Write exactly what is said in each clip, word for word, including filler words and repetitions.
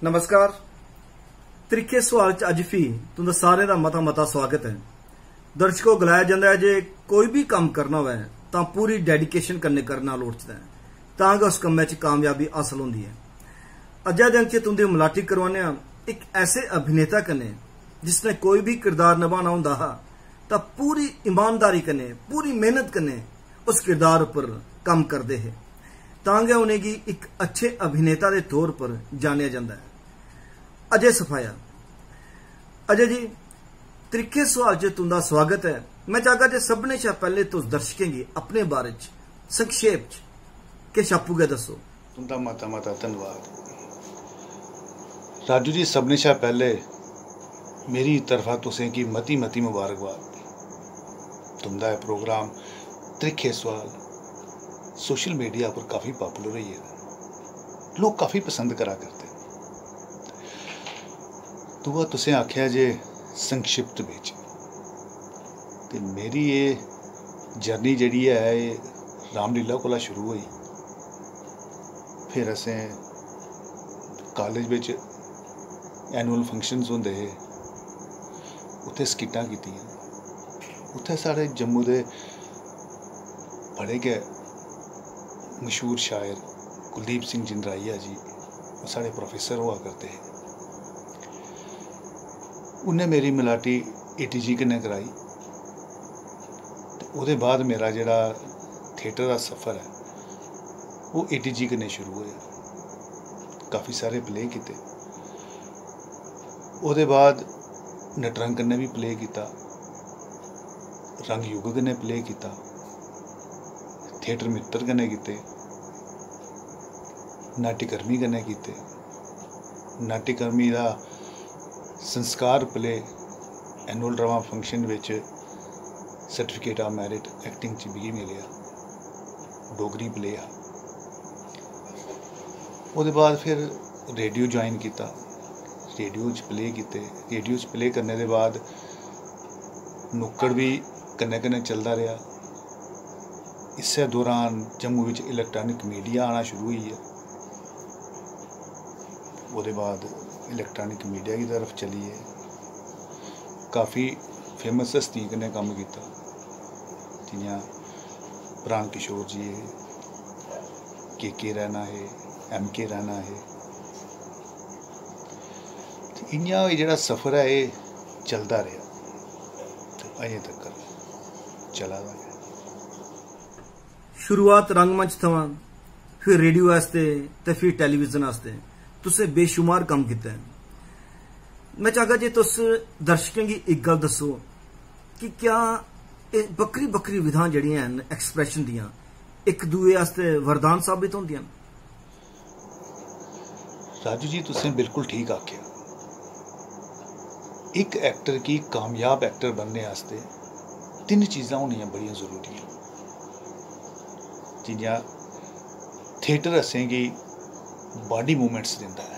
नमस्कार। त्रिक्खे सुआल च अज्ज फ्ही तुं'दा सारें दा मता मता स्वागत ऐ। दर्शको, गलाया जंदा ऐ जे कोई बी कम्म करना होऐ तां पूरी डेडिकेशन कन्नै करना लोड़चदा ऐ, तां गै उस कम्मै च कामयाबी हासल होंदी ऐ। अज्जै दे अंक च तुं'दी मलाटी करोआने आं इक ऐसे अभिनेता कन्नै जिसने कोई बी किरदार नभाना होंदा हा तां पूरी ईमानदारी कन्नै, पूरी मेहनत कन्नै उस किरदार उप्पर कम्म करदे हे, तां गै उ'नेंगी इक अच्छे अभिनेता दे तौर पर जानेआ जंदा ऐ। अजय सफाया। अजय जी, त्रिक्खे सुआल च तुं'दा स्वागत ऐ। मैं चाहगा जे सभनें शा पैह्ले तुस दर्शकें गी अपने बारे च संक्षेप च किश आपूं गै दस्सो। तुं'दा मता मता धन्नवाद। राजू जी, सभनें शा पैह्ले मेरी तरफा तुसें गी मती मती मुबारकबाद। तुं'दा एह् प्रोग्राम त्रिक्खे सुआल सोशल मीडिया पर काफी पॉपुलर होई गेदा, लोक काफी पसंद करा करदे। दूआ, तुसें आखेआ जे संक्षिप्त बिच, ते मेरी एह् जर्नी जेह्ड़ी ऐ, एह् रामलीला कोला शुरू होई। फिर असें कालेज बिच एनुअल फंक्शंस होंदे हे, उत्थै स्किटां कीतियां। उत्थै साढ़े जम्मू दे बड़े गै मशहूर शायर कुलदीप सिंह जिंदराहिया जी, ओह् साढ़े प्रोफेसर हुआ करदे हे। उ'नें मेरी मलाटी एटीजी कन्नै कराई, ते ओह्दे बाद मेरा जेह्ड़ा थिएटर दा सफर ऐ, ओह् एटीजी कन्नै शुरू होआ। काफी सारे प्ले कीते। ओह्दे बाद नटरंग कन्नै बी प्ले कीता, रंग युग कन्नै प्ले कीता, थिएटर मित्तर कन्नै कीते, नाट्यकर्मी कन्नै कीते। नाट्यकर्मी दा संस्कार प्ले एनुअल ड्रामा फंक्शन बिच सर्टिफिकेट ऑफ मेरिट एक्टिंग च मिगी मिलेआ, डोगरी प्ले हा। ओह्दे बाद फिर रेडियो ज्वाइन कीता, रेडियो च प्ले कीते। रेडियो च प्ले करने दे बाद नुक्कड़ बी कन्नै कन्नै चलदा रेहा। इस्सै दौरान जम्मू बिच इलैक्ट्रॉनिक मीडिया आना शुरू होई गेआ। ओह्दे बाद इलैक्ट्रॉनिक मीडिया की तरफ चली गे। काफी फेमस हस्तियें कन्नै कम्म कीता, जि'यां प्राण किशोर जी हे, के के रैना हे, एम के रैना हे। ते इ'यां एह् जेह्ड़ा सफर ऐ, एह् चलदा रेहा ते अजें तक्कर चला दा ऐ। शुरुआत रंगमंच थमां, फिर रेडियो आस्तै ते फिर टेलीविजन आस्तै तुसें बेशुमार कम्म कीता ऐ। मैं चाहगा जे तुस दर्शकें गी इक गल्ल दस्सो कि क्या एह् बक्खरी-बक्खरी विधां जेह्ड़ियां हैन एक्सप्रेशन दियां, इक दूए आस्तै वरदान साबित होंदियां न? राजू जी, तुसें बिल्कुल ठीक आखेआ। इक एक्टर गी कामयाब एक्टर बनने आस्तै तिन्न चीजां होनियां बड़ियां जरूरी न। जि'यां थिएटर असेंगी बॉडी मूवमेंट्स दिंदा ऐ,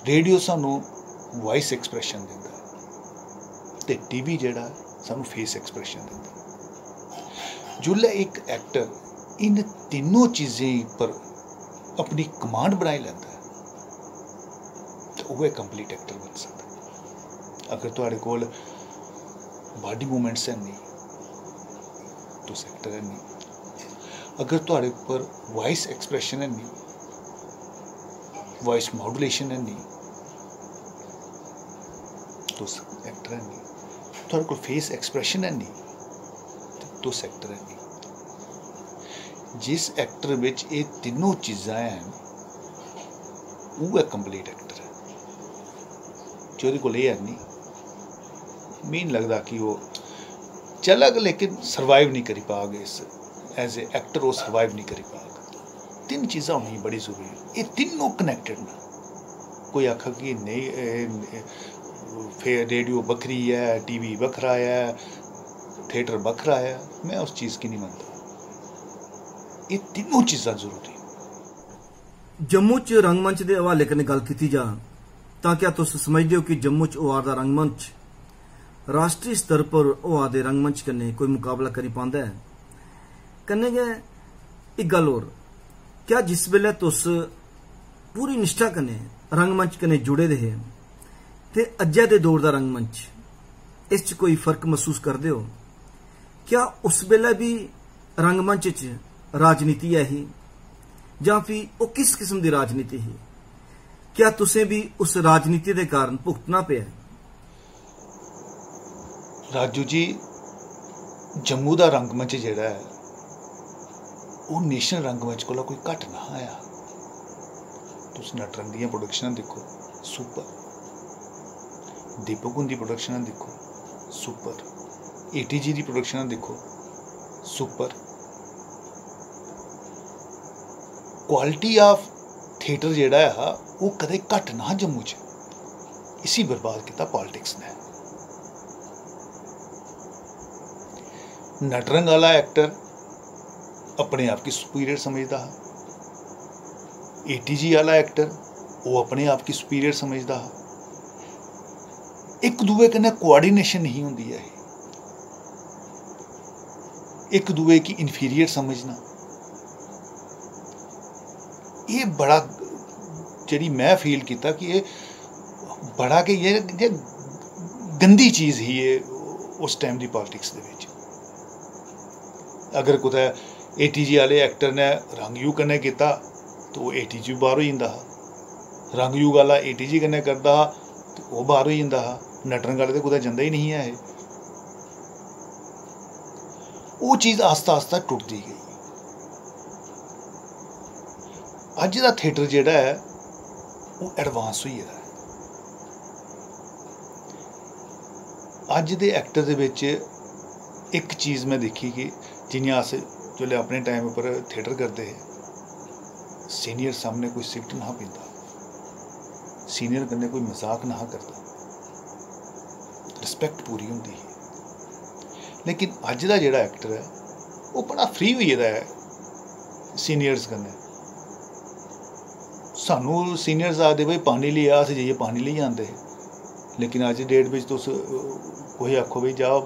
रेडियो सानू वॉइस एक्सप्रेशन दिंदा ऐ, ते टीवी जेह्ड़ा सानू फेस एक्सप्रेशन दिंदा ऐ। जिसलै इक एक्टर इन तिन्नों चीजें पर अपनी कमांड बनाई लैंदा ऐ, ते उ'ऐ कंप्लीट एक्टर बनी सकदा ऐ। अगर थुआढ़े कोल बॉडी मूवमेंट्स है नहीं, तुस एक्टर है नहीं। अगर थुआढ़े पर वॉइस एक्सप्रेशन है नहीं, वॉइस मॉड्यूलेशन है नहीं, तुस एक्टर है नहीं। थुआढ़े कोल फेस एक्सप्रेशन है नहीं, ते तुस एक्टर है नहीं। जिस एक्टर बिच एह् तिन्नों चीजां हैन, उ'ऐ कंप्लीट एक्टर ऐ। जेह्दे कोल एह् है नहीं, मिगी निं लगदा कि ओह् चलग, लेकिन सर्वाइव नहीं करी पाग। इस, एज ए एक्टर, ओह् सर्वाइव नहीं करी पाग। तिन्न चीजां होनियां बड़ी जरूरी न। एह् तिन्नों कनैक्टेड न। कोई आखग कि नेईं, एह्, एह्, फे-, रेडियो बक्खरी ऐ, टीवी बक्खरा ऐ, थिएटर बक्खरा ऐ, मैं उस चीज गी नहीं मनदा। एह् तिन्नों चीजां जरूरी न। जम्मू च रंगमंच दे हवाले कन्नै गल्ल कीती जा, तां क्या तुस समझदे ओ कि जम्मू च होआ दा रंगमंच राष्ट्री स्तर पर होआ दे रंगमंच कन्नै कोई मकाबला करी पांदा ऐ? कन्नै गै इक गल्ल होर, क्या जिस बेल्लै तुस पूरी निश्ठा कन्नै रंगमंच कन्नै जुड़े दे हे, ते अज्जै दे दौर दा रंगमंच, इस च कोई फर्क मसूस करदे ओ? क्या उस बेल्लै बी रंगमंच च राजनीति ऐ ही, जां फ्ही ओह् किस किस्म दी राजनीति ही? क्या तुसें बी उस राजनीति दे कारण भुगतना पेआ? राजू जी, जम्मू दा रंगमंच जेह्ड़ा ऐ, ओह् नेशनल रंगमंच कोला कोई घट्ट नहा आया। तुस नटरंग दियां प्रोडक्शनां दिक्खो, सुपर। दीपक हुंदी प्रोडक्शनां दिक्खो, सुपर। एटीजी दी प्रोडक्शनां दिक्खो, सुपर। क्वालिटी ऑफ थिएटर जेह्ड़ा ऐ हा, ओह् कदें घट्ट नहा जम्मू च। इसी बर्बाद कीता पॉलिटिक्स ने। नटरंग आह्ला एक्टर अपने आप गी सुपीरियर समझदा हा। एटीजी आह्ला एक्टर, ओह् अपने आप गी सुपीरियर समझदा हा। इक दूए कन्नै कोआर्डिनेशन नेईं होंदी ऐ ही, इक दूए गी इन्फीरियर समझना। एह् बड़ा, जेह्ड़ी में फील कीता कि एह् बड़ा गै, एह्, एह् गंदी चीज़ ही एह् उस टाइम दी पॉलिटिक्स दे बिच। अगर कुतै एटीजी आह्ले एक्टर ने रंग यू कन्नै कीता, ते ओह् एटीजी बाहर होई जंदा हा। रंग यू आह्ला एटीजी कन्नै करदा हा, ते ओह् बाहर होई जंदा हा। नटरंग आह्ले ते कुतै जंदा ही नेईं ऐ हे। ओह् चीज़ आस्ता आस्ता टुटदी गेई। अज्ज दा थिएटर जेह्ड़ा ऐ, ओह् एडवांस होई गेदा ऐ। अज्ज दे एक्टर दे बिच इक चीज़ में दिक्खी कि जि'यां अस जिसलै अपने टाइम उप्पर थिएटर करदे हे, सीनियर सामनै कोई सिगरट नेईं हा पींदा, सीनियर कन्नै कोई मजाक नेईं हा करदा, रिस्पेक्ट पूरी होंदी ही। लेकिन अज्ज दा जेह्ड़ा एक्टर ऐ, ओह् बड़ा फ्री होई गेदा ऐ सीनियर्स कन्नै। सानू सीनियर्स आखदे, "भाई, पानी लेई आ," अस जाइयै पानी लेई आंदे हे। लेकिन अज्ज डेट बिच तुस, अ, कुसै आखो, "भाई, जा, अ,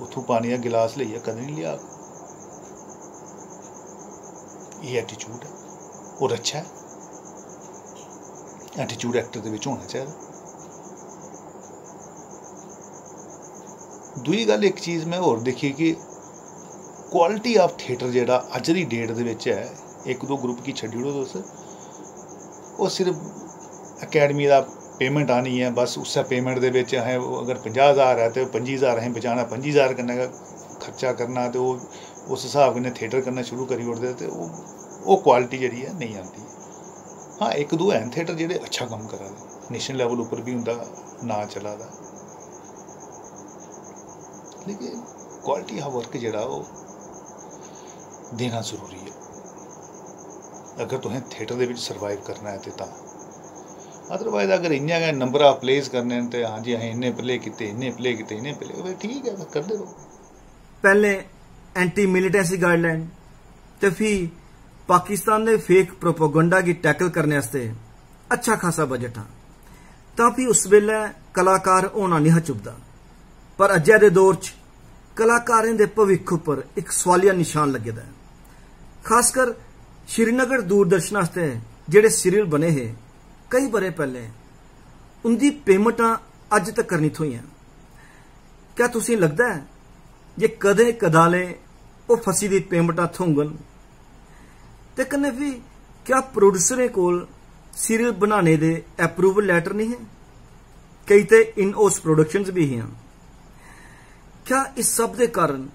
उत्थूं पानी दा गिलास लेई आ," कदें निं लेआ। एह् एटीट्यूड ऐ, होर अच्छा ऐ? एटीट्यूड एक्टर दे बिच होना चाहिदा। दूई गल्ल, इक चीज़ में होर दिक्खी कि क्वालिटी ऑफ थिएटर जेह्ड़ा अज्ज दी डेट दे बिच ऐ, इक दो ग्रुप गी छड्डी ओड़ो तुस, ओह् सिर्फ अकैडमी दा पेमेंट आनी ऐ, बस उस्सै पेमेंट दे बिच असें अगर पंजाह् ज्हार ऐ ते पंजी ज्हार असें बचाना, पंजी ज्हार कन्नै गै खर्चा करना ते ओह् उस स्हाब कन्नै थिएटर करना शुरू करी ओड़दे ते ओह्, ओह् क्वालिटी जेह्ड़ी ऐ नेईं आंदी। हां, इक दो हैन थिएटर जेह्ड़े अच्छा कम्म करा दे, नेशनल लेवल उप्पर बी उं'दा नांऽ चला दा, लेकिन क्वालिटी ऑफ वर्क जेह्ड़ा ओह् देना जरूरी ऐ। अगर तुसें थिएटर दे बिच सर्वाइव करना ऐ ते तां, अदरवाइज अगर इ'यां गै नंबर ऑफ प्लेज करने न ते हां जी असें इन्ने प्ले कीते, इन्ने प्ले कीते, इन्ने प्ले, ठीक ऐ, करदे र'वो। पैह्लें एंटी मिलिटेंसी गाइडलाइन ते फ्ही पाकिस्तान दे फेक प्रोपोगंडा गी टैकल करने आस्तै अच्छा खासा बजट हा, तां फ्ही उस बेल्लै कलाकार होना निं हा चुभदा। पर अज्जै दे दौर च कलाकारें दे भविक्ख उप्पर इक सोआलिया निशान लग्गे दा ऐ। खासकर श्रीनगर दूरदर्शन आस्तै जेह्ड़े सीरियल बने हे केई ब'रे पैह्लें, उं'दी पेमेंटां अज्ज तक्कर निं थ्होइयां। क्या तुसें लगदा ऐ जे कदें कदालें ओह् फसी दी पेमेंटां थ्होङन? ते कन्नै फ्ही क्या प्रोड्यूसरें कोल सीरियल बनाने दे अप्रूवल लैटर निं हे? केई ते इन हाउस प्रोडक्शंस बी हियां। क्या इस सब दे कारण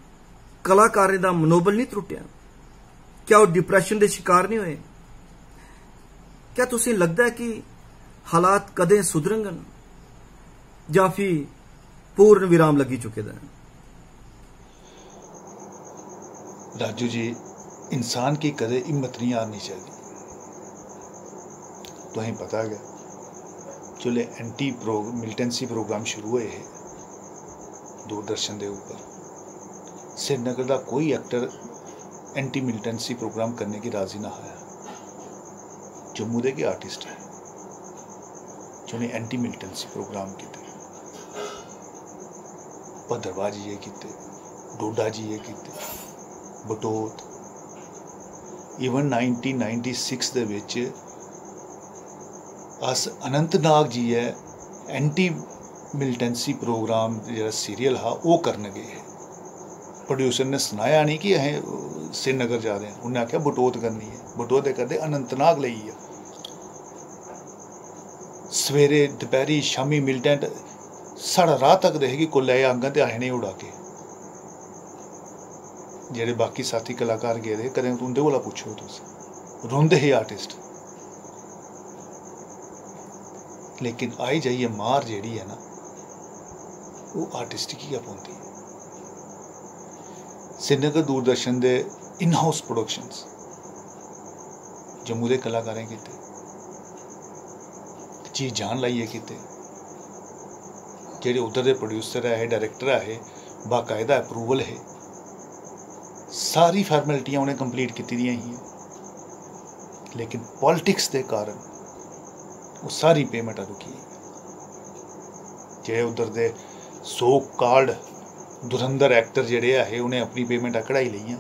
कलाकारें दा मनोबल निं त्रुट्टेआ? क्या ओह् डिप्रैशन दे शकार निं होए? क्या तुसें लगदा ऐ कि हालात कदें सुधरङन जां फ्ही पूर्ण विराम लग्गी चुके दा ऐ? राजू जी, इंसान गी कदें हिम्मत निं हारनी चाहिदी। तुसें पता गै, जिसलै एंटी प्रो-, मिलिटेंसी प्रोग्राम शुरू होए हे दूरदर्शन दे उप्पर, श्रीनगर दा कोई एक्टर एंटी मिलिटेंसी प्रोग्राम करने गी राजी ना आया। जम्मू दे गै आर्टिस्ट हैं जि'नें एंटी मिलिटेंसी प्रोग्राम कीते। भद्रवाह जाइयै कीते, डोडा जाइयै कीते, Batote. Even nineteen ninety six दे बिच अस अनंतनाग जाइयै एंटी मिलिटेंसी प्रोग्राम, जेह्ड़ा सीरियल हा, ओह् करन गे हे। प्रोड्यूसर ने सनाया निं कि असें श्रीनगर जा दे आं, उन्नै आखेआ बटोत करनी ऐ, बटोत करदे अनंतनाग लेई गेआ। सवेरे, दपैह्री, शामी मिलिटेंट साढ़ा राह तकदे हे कि कोल्लै एह् आङन ते अस इ'नेंगी उड़ागे। जेह्ड़े बाकी साथी कलाकार गेदे हे, कदें उं'दे कोला पुच्छो तुस, रोंदे हे आर्टिस्ट। लेकिन आई जाइयै मार जेह्ड़ी ऐ ना, ओह् आर्टिस्ट गी गै पौंदी ऐ। श्रीनगर दूरदर्शन दे इन हाउस प्रोडक्शंस जम्मू दे कलाकारें कीते, जी जान लाइयै कीते। जेह्ड़े उद्धर दे प्रोड्यूसर ऐ हे, डायरैक्टर ऐ हे, बाकायदा अप्रूवल हे, सारी फार्मेलिटियां उ'नें कंप्लीट कीती दियां हियां। लेकिन पॉलिटिक्स दे कारण ओह् सारी पेमेंटां रुकी गेइयां। जेह्ड़े उद्धर दे सो कॉल्ड धुरंधर एक्टर जेह्ड़े ऐ हे, उ'नें अपनी पेमेंटां कढाई लेइयां।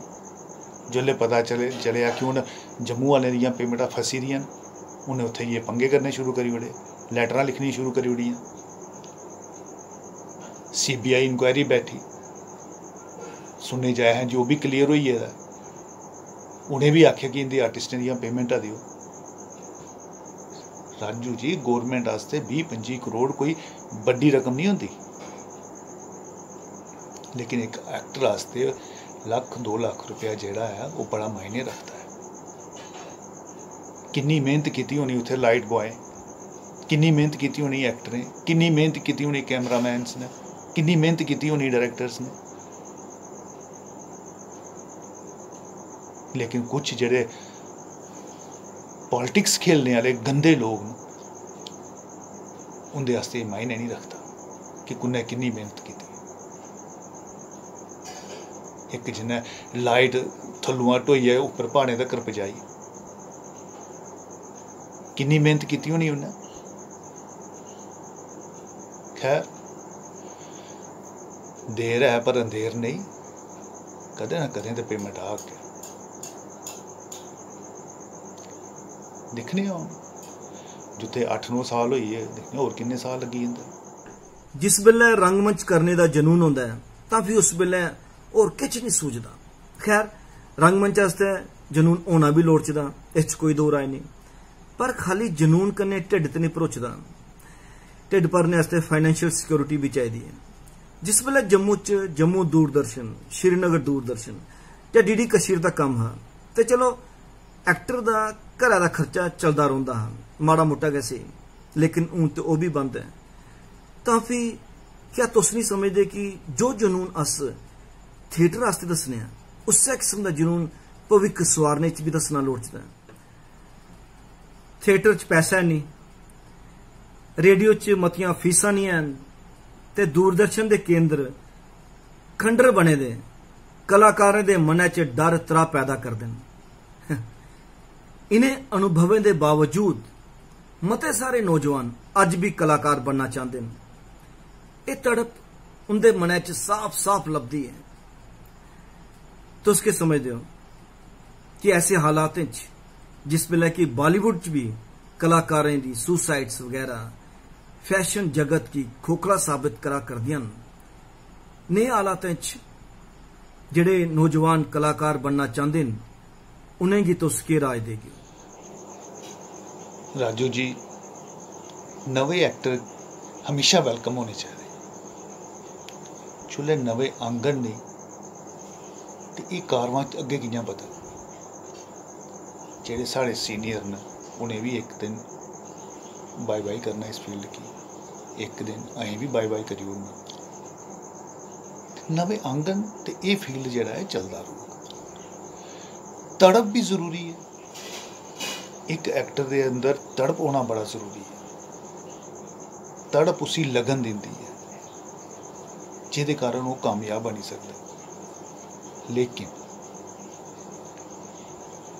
जिसलै पता चले, चलेआ कि हून जम्मू आह्लें दियां पेमेंटां फसी दियां न, उ'नें उत्थै जाइयै पंगे करने शुरू करी ओड़े, लैटरां लिखनियां शुरू करी ओड़ियां। सीबीआई इंक्वायरी बैठी, सुनने च आया है जो बी क्लियर होई गेदा ऐ। उ'नें बी आखेआ कि इं'दी आर्टिस्टें दियां पेमेंटां देओ। राजू जी, गौरमेंट आस्तै बीह् पंजी करोड़ कोई बड्डी रकम निं होंदी, लेकिन इक एक्टर आस्तै लक्ख दो लक्ख रपेआ जेह्ड़ा ऐ, ओह् बड़ा मायने रखदा ऐ। किन्नी मेह्नत कीती होनी उत्थै लाइट बॉय, किन्नी मेह्नत कीती होनी एक्टरें, किन्नी मेह्नत कीती होनी कैमरामैन्स ने, किन्नी मेह्नत कीती होनी डायरैक्टर्स ने। लेकिन कुछ जेह्ड़े पॉलिटिक्स खेलने आह्ले गंदे लोक न, उं'दे आस्तै एह् मायने निं रखदा कि कु'न्नै किन्नी मेह्नत कीती। इक जि'न्नै लाइट थल्लुआं ढोइयै उप्पर प्हाड़ें तक्कर पजाई, किन्नी मेह्नत कीती होनी उ'न्नै। खैर, देर ऐ पर अंधेर नेईं, कदें ना कदें ते पेमेंट आग गै। दिक्खने आं हून, जित्थै अट्ठ नौ साल होई गे, दिक्खने आं होर किन्ने साल लग्गी जंदे। जिस बेल्लै रंगमंच करने दा जनून होंदा ऐ, तां फ्ही उस बेल्लै होर किश निं सूझदा। खैर, रंगमंच आस्तै जनून होना बी लोड़चदा, इस च कोई दो राय नेईं। पर खाली जनून कन्नै ढिड्ड ते निं भरोचदा। ढिड्ड भरने आस्तै फाइनेंशियल सिक्योरिटी बी चाहिदी ऐ। जिस बेल्लै जम्मू च जम्मू दूरदर्शन, श्रीनगर दूरदर्शन जां डीडी कश्मीर दा कम्म हा, ते चलो, एक्टर दा घरै दा खर्चा चलदा रौंह्दा हा, माड़ा मुट्टा गै सेही, लेकिन हून ते ओह् बी बंद ऐ। तां फ्ही क्या तुस निं समझदे कि जो जनून अस थिएटर आस्तै दस्सने आं, उस्सै किस्म दा जनून भविक्ख सुआरने च बी दस्सना लोड़चदा ऐ? थिएटर च पैसा है निं, रेडियो च मतियां फीसां निं हैन ते दूरदर्शन दे केंद्र खंडर बने दे कलाकारें दे मनै च डर त्राह् पैदा करदे न। इ'नें अनुभवें दे बावजूद मते सारे नौजवान अज्ज बी कलाकार बनना चांह्दे न। एह् तड़प उं'दे मनै च साफ-साफ लभदी ऐ। तुस केह् समझदे ओ कि ऐसे हालातें च, जिस बेल्लै कि बालीवुड च बी कलाकारें दी सुसाइड्स बगैरा फैशन जगत गी खोखला साबत करा करदियां न, नेह् हालातें च जेह्ड़े नौजवान कलाकार बनना चांह्दे न, उ'नेंगी तुस केह् राय देगे? राजू जी, नमें एक्टर हमेशा वैलकम होने चाहिदे। जिसलै नमें आंगन नेईं, ते एह् कारवां अग्गें कि'यां बधग? जेह्ड़े साढ़े सीनियर न, उ'नें बी इक दिन बाय बाय करना इस फील्ड गी, इक दिन असें बी बाय बाय करी ओड़ना। नमें आंगन ते एह् फील्ड जेह्ड़ा ऐ, चलदा रौह्ग। तड़प बी जरूरी ऐ। इक एक्टर दे अंदर तड़प होना बड़ा जरूरी ऐ। तड़प उसी लगन दिंदी ऐ, जेह्दे कारण ओह् कामयाब बनी सकदा ऐ। लेकिन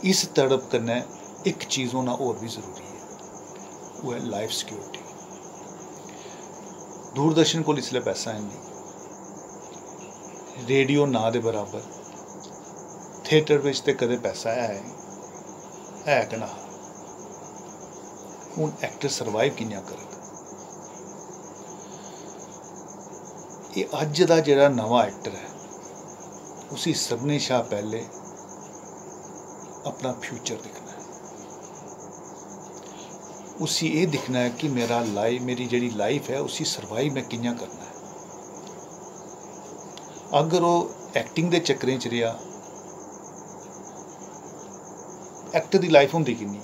इस तड़प कन्नै इक चीज होना होर बी जरूरी ऐ, ओह् ऐ लाइफ सिक्योरिटी। दूरदर्शन कोल इसलै पैसा है नहीं, रेडियो ना दे बराबर। थिएटर बिच ते कदें पैसा है, है गै ना हा। हून एक्टर सर्वाइव कि'यां करग? एह् अज्ज दा जेह्ड़ा नमां एक्टर ऐ, उसी सभनें शा पैह्ले अपना फ्यूचर दिक्खना ऐ। उसी एह् दिक्खना ऐ कि मेरा लाइफ, मेरी जेह्ड़ी लाइफ ऐ, उसी सर्वाइव में कि'यां करना ऐ। अगर ओह् एक्टिंग दे चक्करें च रेहा, एक्टर दी लाइफ होंदी किन्नी ऐ?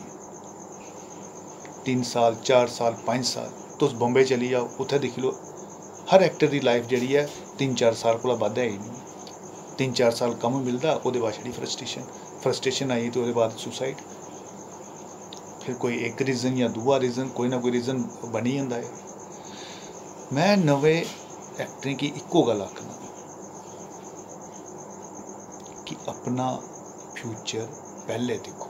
तिन्न साल, चार साल, पंज साल। तुस बम्बे चली जाओ, उत्थै दिक्खी लैओ, हर एक्टर दी लाइफ जेह्ड़ी ऐ, तिन्न चार साल कोला बद्ध है ही निं। तिन्न चार साल कम्म मिलदा, ओह्दे बाद छड़ी फ्रस्ट्रेशन, फ्रस्ट्रेशन आई ते ओह्दे बाद सुसाइड। फिर कोई इक रीजन जां दूआ रीजन, कोई ना कोई रीजन बनी जंदा ऐ। में नमें एक्टरें गी इक्को गल्ल आखना कि अपना फ्यूचर पैह्ले दिक्खो,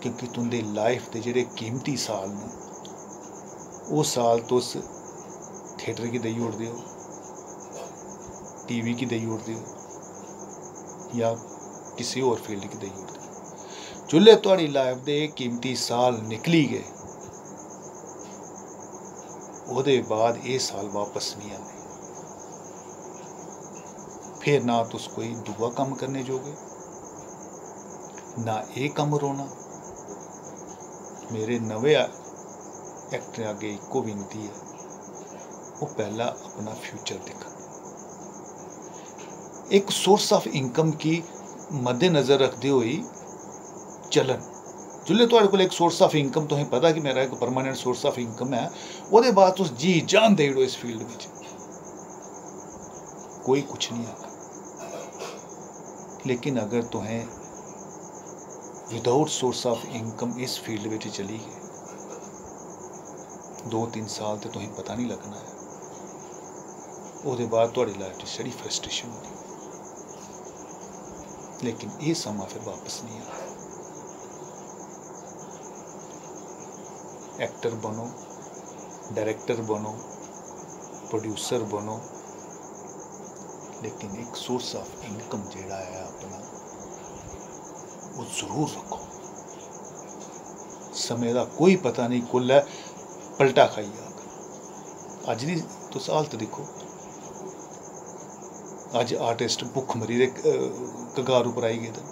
क्योंकि तुं'दी लाइफ दे जेह्ड़े कीमती साल न, ओह् साल तुस थिएटर गी देई ओड़दे ओ, टीवी गी देई ओड़दे ओ, जां किसी होर फील्ड गी देई ओड़दे ओ। जिसलै थुआढ़ी लाइफ दे एह् कीमती साल निकली गे, ओह्दे बाद एह् साल बापस निं आने। फिर ना तुस कोई दूआ कम्म करने जोगे, ना एह् कम्म रौह्ना। मेरे नमें एक्टरें अग्गें इक्को विनती ऐ, ओह् पैह्ला अपना फ्यूचर दिक्खन। इक सोर्स ऑफ इनकम गी मद्देनजर रखदे होई चलन। जिसलै थुआढ़े कोल इक सोर्स ऑफ इनकम, तुसें पता कि मेरा इक परमानेंट सोर्स ऑफ इनकम ऐ, ओह्दे बाद तुस जी जान देई ओड़ो इस फील्ड बिच, कोई कुछ निं आखग। लेकिन अगर तुसें विदाउट सोर्स ऑफ इनकम इस फील्ड बिच चली गे, दो तिन्न साल ते तुसें पता निं लग्गना ऐ। ओह्दे बाद थुआढ़ी लाइफ च छड़ी फ्रस्ट्रेशन होनी, लेकिन एह् समां फिर बापस निं आना। एक्टर बनो, डायरेक्टर बनो, प्रोड्यूसर बनो, लेकिन इक सोर्स ऑफ इनकम जेह्ड़ा ऐ अपना, ओह् जरूर रक्खो। समें दा कोई पता नेईं कुसलै पलटा खाई जाग। अज्ज दी तुस हालत दिक्खो, अज्ज आर्टिस्ट भुक्खमरी दे, अ, कगार उप्पर आई गेदे न।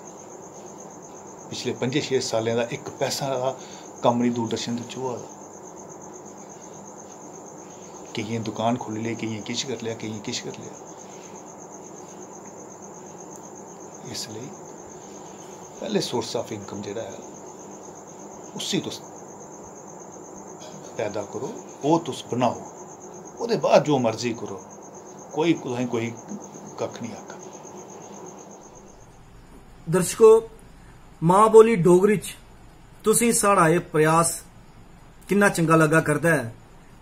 पिछले पंजे छे सालें दा इक पैसा दा कम्म निं दूरदर्शन च होआ दा। केइयें दुकान खोह्ल्ली लेई, केइयें किश करी लेआ, केइयें किश करी लेआ। इस लेई पैह्ले सोर्स ऑफ इनकम जेह्ड़ा ऐ, उसी तुस पैदा करो, ओह् तुस बनाओ, ओह्दे बाद जो मर्जी करो, कोई तुसें कोई कक्ख निं आखग। दर्शको, मां बोली डोगरी च तुसें साढ़ा एह् प्रयास किन्ना चंगा लग्गा करदा ऐ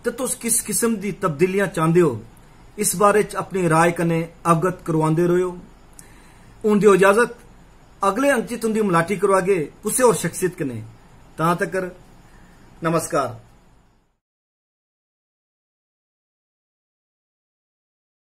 ते तुस किस किस्म दी तब्दीलियां चांह्दे ओ, इस बारे च अपनी राय कन्नै अवगत करवांदे र'वेओ। हून देओ इजाजत, अगले अंक च तुं'दी मलाटी करवागे कुसै होर शख्सियत कन्नै। तां तकर नमस्कार।